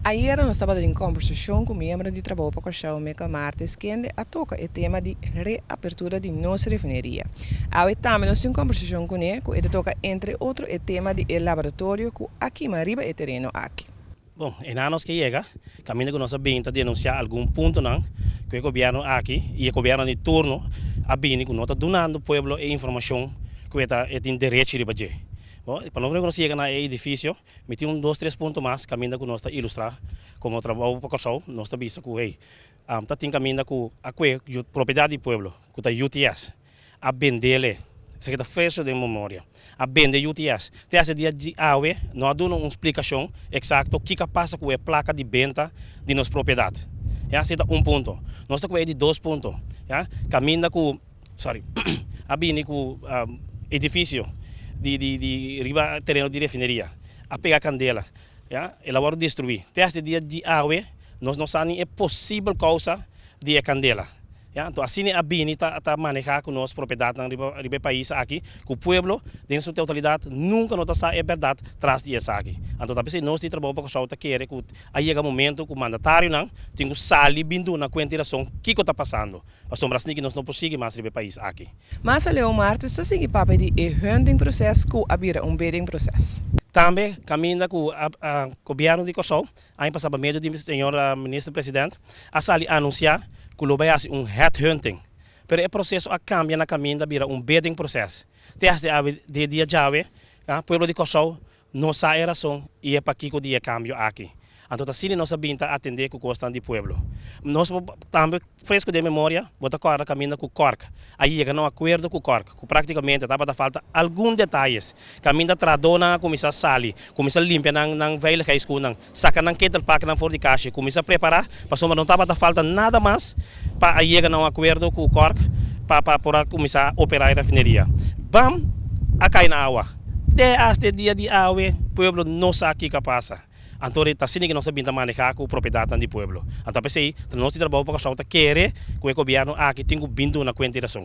Ayera nos tabata den kombersashon ku miembro di Trabou pa Kòrsou Michael Martes, kende a toka e tema di reapertura di nos refineria. Awe tambe nos tin kombersashon kuné ku e ta toka entre otro e tema di e laboratorio ku a kima riba e tereno aki. Bon, e nos ke yega, kaminda ku nos a bin ta denunsiá algun puntonan ku e gobièrnu aki i e gobièrnu di turno a bini ku no ta dunando pueblo e informashon ku e ta e tin derecho riba dje. Bon, pa nos yega na e edifisio, mi tin un, dos, tres punto mas kaminda ku nos ta ilustrá komo Trabou pa Kòrsou. Nos ta bisa ku, hey, ta tin kaminda ku a kue propiedat di pueblo, ku ta UTS, a bendele. Esaki ta fresco den memoria. A bende UTS. Te hasta dia di awe no a duna un splikashon eksakto kiko a pasa ku e plaka di benta di nos propiedat. Ya, esei ta un punto. Nos ta kue di dos punto. Ya, kaminda ku, sorry, a bini ku edifisio di riba tereno di refineria a pega kandela. Ya, el a wòrdu destruí. Te hasta dia di awe nos no sa ni e posibel kousa di e kandela. Ya, anto asina a bini ta manehá ku nos propiedatnan riba e pais aki, ku pueblo den su totalidat nunka no ta sa e bèrdat tras di esaki. Anto ta p'esei nos di Trabou pa Kòrsou ta kere ku a yega momento ku mandatarionan tin ku sali bin duna kuenta i rason kiko ta pasando, pasobra asina ki nos no por sigui mas riba e pais aki. Mas aleu Martes ta sigui papia di e hunting proces ku a bira un bidding proces. Tambe kaminda ku gobièrnu di Kòrsou aña pasá pa medio di señor minister president a sali anunsiá ku lo bai hasi un headhunting, pero e proseso a kambia na kaminda bira un bidding proces. Te hasta awe di e dia djawe pueblo di Kòrsou no sa e rason i e pakiko di e kambio aki. Anto ta asina nos a bin ta atendé ku kosnan di pueblo. Nos tambe fresco den memoria bo ta kòrda kaminda ku Kòrk a yega na un akuerdo ku Kòrk ku praktikamente tabata falta algun detayes. Kaminda trahadónan a kuminsá sali, kuminsá limpia nan nan veiligheidsskoennan, saka nan ketelpaknan for di kashi, kuminsá prepará pasobra no tabata falta nada mas pa a yega na un akuerdo ku Kòrk pa pa por a kuminsá operá e rafineria. Bam! A kai na awa. Te hasta e dia di awe pueblo no sa kiko a pasa. Anto ta asina ku nos a bin ta manehá ku propiedatnan di pueblo. Anto p'esei ta nos di Trabou pa Kòrsou ta kere ku e gobièrnu aki tin ku bin duna kuenta i rason.